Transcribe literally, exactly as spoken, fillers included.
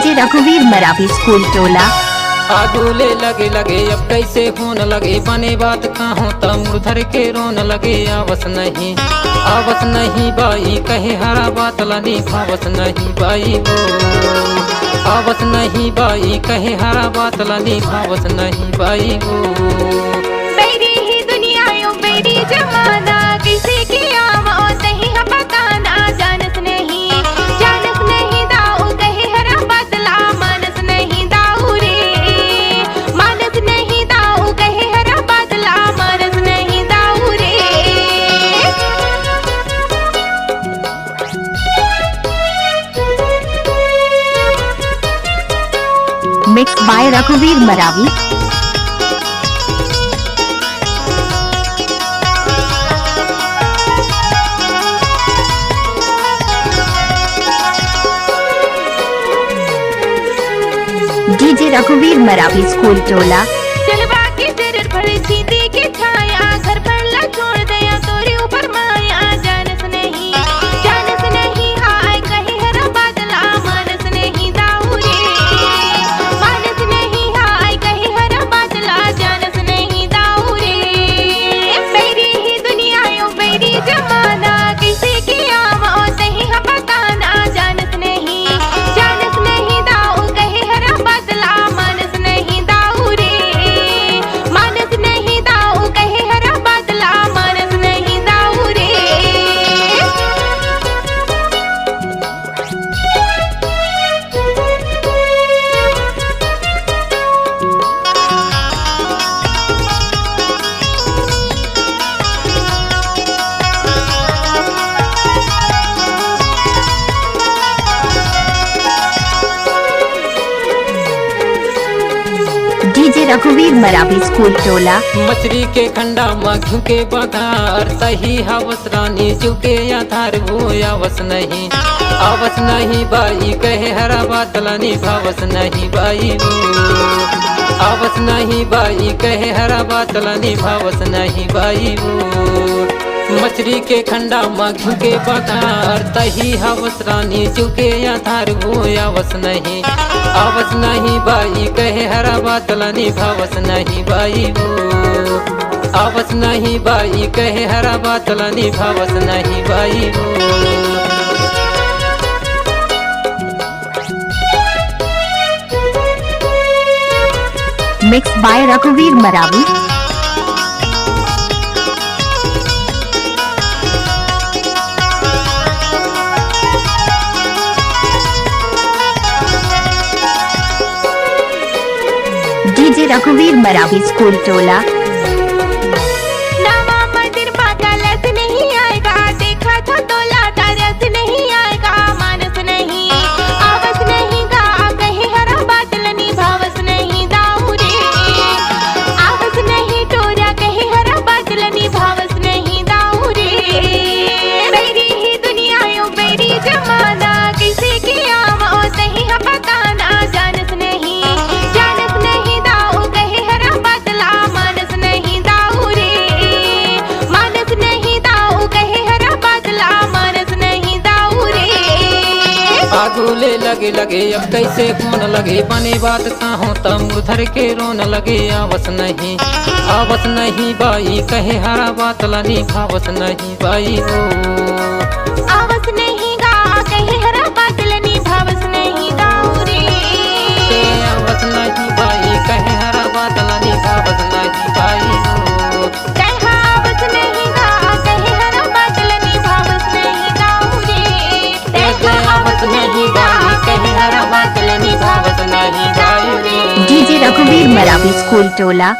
DJ रघुवीर Maravi school टोला। आगू ले लगे लगे अब कैसे होन लगे, बने बात कहूँ त मुँह धर के रोन लगे। आवस नहीं, आवस नहीं बाई कहे हरा बात ला निभावस नहीं बाई वो। आवस नहीं बाई कहे हरा बात ला निभावस नहीं बाई वो। बैरी ही दुनिया यो बैरी जमाना, किसे के आवा तही हम बताना। जानस नहीं, जानस नहीं दाऊ कहे हरा बदला, मानस नहीं दाऊ रे। मानस नहीं दाऊ कहे हरा बदला, मानस नहीं दाऊ रे। मिक्स बाय रघुवीर मरावी। डीजे रघुवीर मरावी स्कूल टोला। चलवा के जरूर भर सीधी के छाया, घर भर ला छोड़ दया तोरे ऊपर माया। जानस नहीं, जानस नहीं हाय कहे हरा बदला, मानस नहीं दाऊ रे। मानस नहीं हाय कहे हरा बदला, जानस नहीं दाऊ रे। बैरी ही दुनिया यो बैरी जमाना, किसे के आवा तही हम बताना। जानस नहीं, जानस नहीं दाऊ कहे हरा बदला, मानस नहीं दाऊ रे। मानस नहीं दाऊ कहे हरा बदला, मानस नहीं दाऊ रे। डीजे रघुवीर मरावी स्कूल टोला। मछरी के खंडा म घिउ के बघार, सही हवस रानी जुके आधार वो। आवस नहीं, आवस नहीं बाई कहे हरा बात ला निभावस नहीं बाई वो। आवस नहीं बाई कहे हरा बात ला निभावस नहीं बाई वो। मछरी के खंडा म घिउ के बघार, तही हवस रानी जुके आधार वो। आवस नहीं, आवस नहीं बाई कहे हरा बात ला निभावस नहीं बाई वो। आवस नहीं बाई कहे हरा बात ला निभावस नहीं बाई वो। मिक्स बाय रघुवीर मरावी। डीजे रघुवीर मरावी स्कूल टोला। नवा मंदिर मा गलत नहीं आएगा, देखा था तोला तरस नहीं आएगा। मानस नहीं, आवस नहीं गा कहे हरा बात ला निभावस नहीं दाऊ रे। आवस नहीं टोरा कहे हरा बात ला निभावस नहीं दाऊ रे। बैरी ही दुनिया यो बैरी जमाना, किसे के आवा तही हम बताना। जानस नहीं, जानस नहीं दाऊ कहे हरा बदला, मानस नहीं दाऊ रे। मानस नहीं दाऊ कहे हरा बदला, मानस नहीं दाऊ रे। आगू ले लगे लगे अब कैसे होन लगे, बने बात कहूँ त मुँह धर के रोन लगे। आवस नहीं, आवस नहीं बाई कहे हरा बात ला निभावस नहीं बाई वो। आवस नहीं गा कहे हरा बात ला निभावस नहीं दाऊ रे। आवस नहीं बाई कहे हरा बात ला निभावस नहीं बाई वो। कहे आवस नहीं गा कहे हरा बात ला निभावस नहीं दाऊ रे। कहे आवस नहीं गा कहे हरा बात ला निभावस नहीं दाऊ रे। डीजे रघुवीर मरावी स्कूल टोला।